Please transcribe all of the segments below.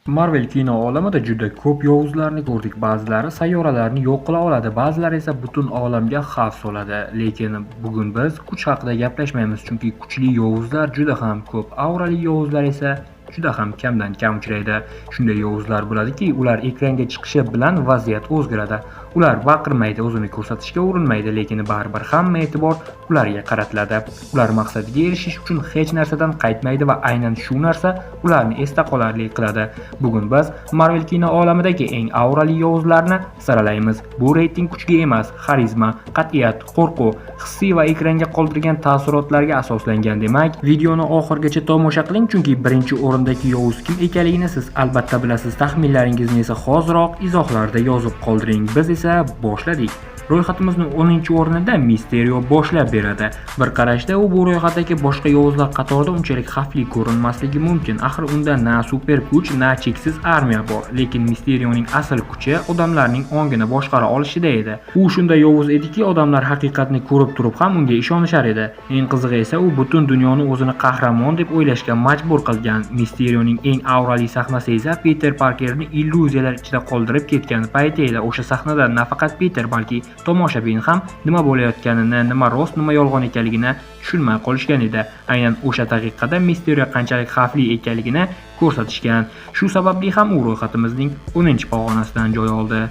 Marvel kino olamida juda ko'p yovuzlarni ko'rdik. Ba'zilari sayyoralarni yo'q qila oladi, ba'zilari esa butun olamga xavf soladi. Lekin bugun biz kuch haqida gaplashmaymiz, chunki kuchli yovuzlar juda ham ko'p, aurali yovuzlar esa juda ham kamdan kam uchraydi. Shunday yovuzlar bo'ladiki, ular ekranga chiqishi bilan vaziyat o'zgaradi. Ular baqirmaydi, o'zini ko'rsatishga urinmaydi, lekin baribir hamma e'tibor ularga qaratiladi. Ular maqsadiga erishish uchun hech narsadan qaytmaydi va aynan shu narsa ularni esda qolarli qiladi. Bugun biz Marvel kino olamidagi eng aurali yovuzlarni saralaymiz. Bu reyting kuchga emas, xarizma, qat'iyat, qo'rquv, hissiy va ekranga qoldirgan taassurotlarga asoslangan. Demak, videoni oxirigacha tomosha qiling, chunki birinchi o'rindagi yovuz kim ekanligini siz albatta bilasiz. Taxminlaringizni esa hoziroq izohlarda yozib qoldiring. Biz esa boshladik. Ro'yxatimizni 10-o'rnida Misterio boshlab beradi. Bir qarashda u bu ro'yxatdagi boshqa yovuzlar qatorida unchalik xavfli ko'rinmasligi mumkin. Axir unda na super kuch, na cheksiz armiya bor. Lekin Misterioning asl kuchi odamlarning ongini boshqara olishida edi. U shunday yovuz ediki, odamlar haqiqatni ko'rib turib ham unga ishonishar edi. Eng qizig'i esa u butun dunyoni o'zini qahramon deb o'ylashga majbur qilgan. Misterioning eng aurali sahnasi esa Peter Parkerni illyuziyalar ichida qoldirib ketgan payti edi. O'sha sahnada nafaqat Peter, balki tomoshabin ham nima bo'layotganini, nima rost, nima yolg'on ekanligini tushunmay qolishgan edi. Aynan o'sha daqiqada Misterio qanchalik xavfli ekanligini ko'rsatishgan. Shu sababli ham u ro'yxatimizning 10-pog'onasidan joy oldi.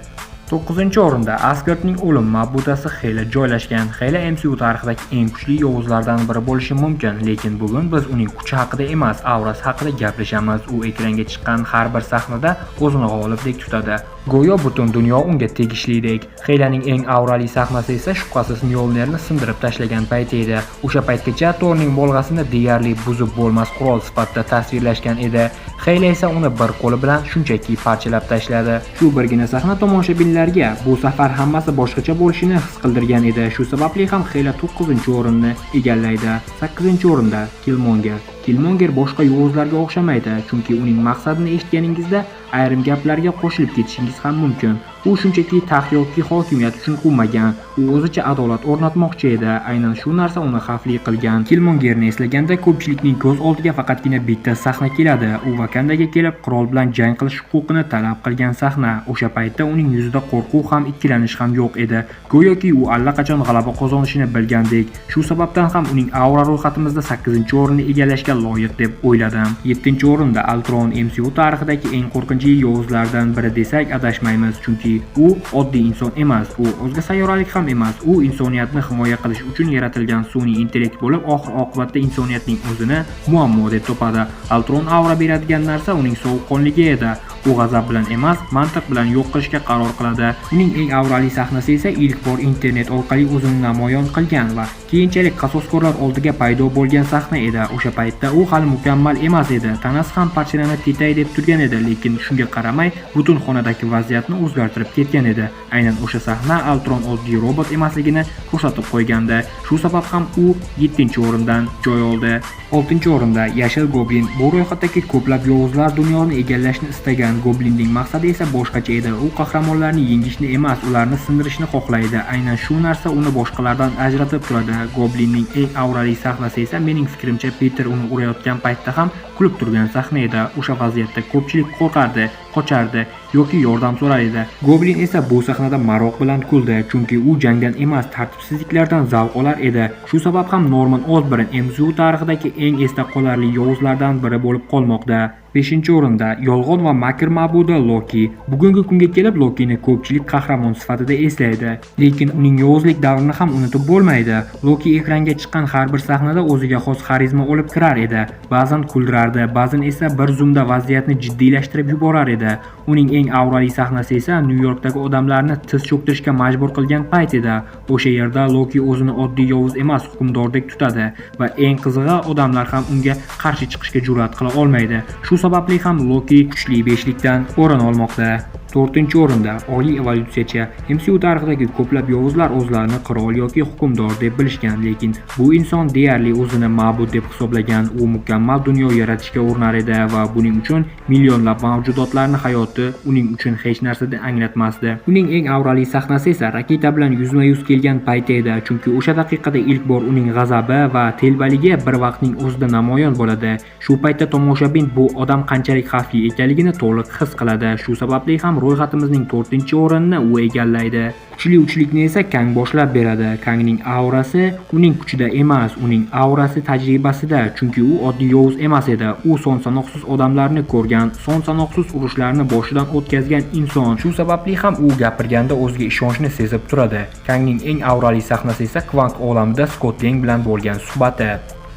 9-o'rinda Asgardning o'lim ma'budasi Hela joylashgan. Hela MCU tarixidagi eng kuchli yovuzlardan biri bo'lishi mumkin, lekin bugun biz uning kuchi haqida emas, aurasi haqida gaplashamiz. U ekranga chiqqan har bir sahnada o'zini g'olibdek tutadi. Go'yo butun dunyo unga tegishlidek. Helaning eng aurali sahnasi esa shubhasiz Mjolnirni sindirib tashlagan payti edi. O'sha paytgacha Torning bolg'asini deyarli buzib bo'lmas qurol sifatida tasvirlashgan edi. Hela esa uni bir qo'li bilan shunchaki parchalab tashladi. Shu birgina sahna tomoshabinlarga bu safar hammasi boshqacha bo'lishini his qildirgan edi. Shu sababli ham Hela 9-o'rinni egallaydi. 8-o'rinda Killmonger. Killmonger boshqa yovuzlarga o'xshamaydi, chunki uning maqsadini eshitganingizda ayrim gaplarga qo'shilib ketishingiz ham mumkin. U shunchaki taxt yoki hokimiyat uchun quvmagan. U o'zicha adolat o'rnatmoqchi edi. Aynan shu narsa uni xavfli qilgan. Killmongerni eslaganda ko'pchilikning ko'z oldiga faqatgina bitta sahna keladi. U Vakandaga kelib qirol bilan jang qilish huquqini talab qilgan sahna. O'sha paytda uning yuzida qo'rquv ham, ikkilanish ham yo'q edi. Go'yoki u allaqachon g'alaba qozonishini bilgandek. Shu sababdan ham uning aura ro'yxatimizda 8-o'rinni egallashga loyiq deb o'yladim. 7-o'rinda Ultron. MCU tarixidagi eng qo'rqinchli yovuzlardan biri desak adashmaymiz, chunki u oddiy inson emas, u o'zga sayyoralik ham emas, u insoniyatni himoya qilish uchun yaratilgan sun'iy intellekt bo'lib, oxir oqibatda insoniyatning o'zini muammo deb topadi. Ultron aura beradigan narsa uning sovuqqonligi edi. U g'azab bilan emas, mantiq bilan yo'q qilishga qaror qiladi. Uning eng aurali sahnasi esa ilk bor internet orqali o'zini namoyon qilgan va keyinchalik qasoskorlar oldiga paydo bo'lgan sahna edi. O'sha paytda u hali mukammal emas edi. Tanasi ham parchalanib ketay deb turgan edi, lekin shunga qaramay butun xonadagi vaziyatni o'zgartirib ketgan edi. Aynan o'sha sahna Ultron oddiy robot emasligini ko'rsatib qo'ygandi. Shu sabab ham u 7-o'rindan joy oldi. 6-o'rinda Yashil Goblin. Bu ro'yxatdagi ko'plab yovuzlar dunyoni egallashni istagan. Goblinning maqsadi esa boshqacha edi. U qahramonlarni yengishni emas, ularni sindirishni xohlaydi. Aynan shu narsa uni boshqalardan ajratib turadi. Goblinning eng aurali sahnasi esa, mening fikrimcha, Peter uni urayotgan paytda ham kulib turgan sahna edi. O'sha vaziyatda ko'pchilik qo'rqardi, qochardi yoki yordam so'rar edi. Goblin esa bu sahnada maroq bilan kuldi, chunki u jangdan emas, tartibsizliklardan zavq olar edi. Shu sabab ham Norman Osborn MCU tarixidagi eng esda qolarli yovuzlardan biri bo'lib qolmoqda. 5-o'rinda yolg'on va makr ma'budi Loki. Bugungi kunga kelib Lokini ko'pchilik qahramon sifatida eslaydi, lekin uning yovuzlik davrini ham unutib bo'lmaydi. Loki ekranga chiqqan har bir sahnada o'ziga xos xarizma olib kirar edi. Ba'zan kuldirardi, ba'zan esa bir zumda vaziyatni jiddiylashtirib yuborar edi. Uning eng aurali sahnasi esa Nyu-Yorkdagi odamlarni tiz cho'ktirishga majbur qilgan payt edi. O'sha yerda Loki o'zini oddiy yovuz emas, hukmdordek tutadi va eng qizig'i, odamlar ham unga qarshi chiqishga jur'at qila olmaydi. Shu sababli ham Loki kuchli beshlikdan o'rin olmoqda. 4-o'rinda oliy evolyutsiyachi. MCU tarixidagi ko'plab yovuzlar o'zlarini qirol yoki hukmdor deb bilishgan, lekin bu inson deyarli o'zini ma'bud deb hisoblagan. U mukammal dunyo yaratishga urinar edi va buning uchun millionlab mavjudotlarning hayoti uning uchun hech narsani anglatmasdi. Uning eng aurali sahnasi esa raketa bilan yuzma-yuz kelgan payti edi, chunki o'sha daqiqada ilk bor uning g'azabi va telbaligi bir vaqtning o'zida namoyon bo'ladi. Shu paytda tomoshabin bu odam qanchalik xavfli ekanligini to'liq his qiladi. Shu sababli ham ro'yxatimizning 4-o'rinini u egallaydi. Kuchli uchlikni esa Kang boshlab beradi. Kangning aurasi uning kuchida emas, uning aurasi tajribasida, chunki u oddiy yovuz emas edi. U son-sanoqsiz odamlarni ko'rgan, son-sanoqsiz urushlarni boshidan o'tkazgan inson. Shu sababli ham u gapirganda o'ziga ishonchni sezib turadi. Kangning eng aurali sahnasi esa Kvant olamida Skott Lang bilan bo'lgan suhbati.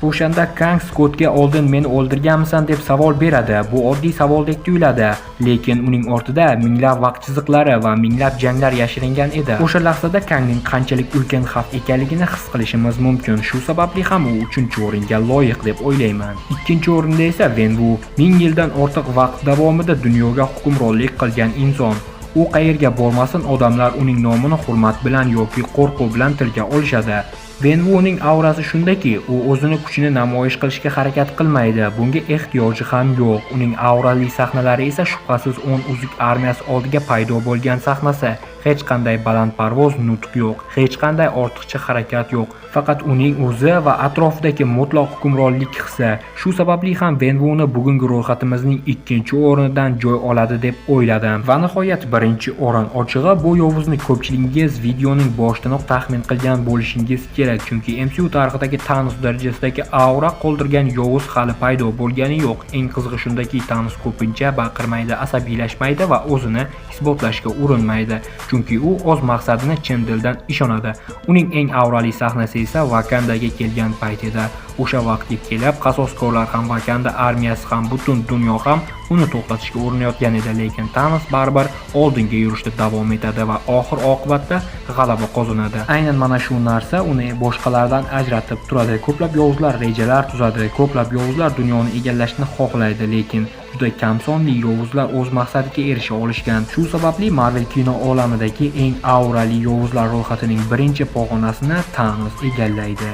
O'shanda Kang Skottga oldin meni o'ldirganmisan deb savol beradi. Bu oddiy savoldek tuyuladi, lekin uning ortida minglab vaqt chiziqlari va minglab janglar yashiringan edi. O'sha lahzada Kangning qanchalik ulkan xavf ekanligini his qilishimiz mumkin. Shu sababli ham u 3-o'ringa loyiq deb o'ylayman. 2-o'rinda esa Wenwu, 1000 yildan ortiq vaqt davomida dunyoga hukmronlik qilgan inson. U qayerga bormasin, odamlar uning nomini hurmat bilan yoki qo'rquv bilan tilga olishadi. Wenwuning aurasi shundaki, u o'zini kuchini namoyish qilishga harakat qilmaydi. Bunga ehtiyoji ham yo'q. Uning aurali sahnalari esa shubhasiz 10 uzuk armiyasi oldiga paydo bo'lgan sahnasi. Hech qanday balandparvoz nutq yo'q, hech qanday ortiqcha harakat yo'q. Faqat uning o'zi va atrofidagi mutlaq hukmronlik hisi. Shu sababli ham Wenwuni bugungi ro'yxatimizning 2-o'rnidan joy oladi deb o'yladim. Va nihoyat 1-o'rin. Ochig'i, bu yovuzni ko'pchiligingiz videoning boshidanoq taxmin qilgan bo'lishingiz kerak, chunki MCU tarixidagi Thanos darajasidagi aura qoldirgan yovuz hali paydo bo'lgani yo'q. Eng qizig'i shundaki, Thanos ko'pincha baqirmaydi, asabiylashmaydi va o'zini isbotlashga urinmaydi, chunki u o'z maqsadini chin dildan ishonadi. Uning eng aurali sahnasi esa Vakandaga kelgan payt edi. O'sha vaqtga kelib qasoskorlar ham, Vakanda armiyasi ham, butun dunyo ham uni to'xtatishga urinayotgan edi, lekin Thanos baribir oldinga yurishda davom etadi va oxir oqibatda g'alaba qozonadi. Aynan mana shu narsa uni boshqalardan ajratib turadi. Ko'plab yovuzlar rejalar tuzadi, ko'plab yovuzlar dunyoni egallashni xohlaydi, lekin juda kam sonli yovuzlar o'z maqsadiga erisha olishgan. Shu sababli Marvel kino olamidagi eng aurali yovuzlar ro'yxatining birinchi pog'onasini Thanos egallaydi.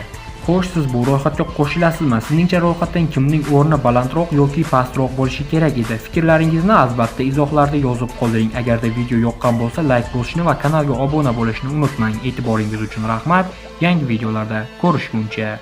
Xo'sh, siz bu ro'yxatga qo'shilasizmi? Sizningcha ro'yxatdan kimning o'rni balandroq yoki pastroq bo'lishi kerak edi? Fikrlaringizni albatta izohlarda yozib qoldiring. Agarda video yoqqan bo'lsa, layk bosishni va kanalga obuna bo'lishni unutmang. E'tiboringiz uchun rahmat. Yangi videolarda ko'rishguncha.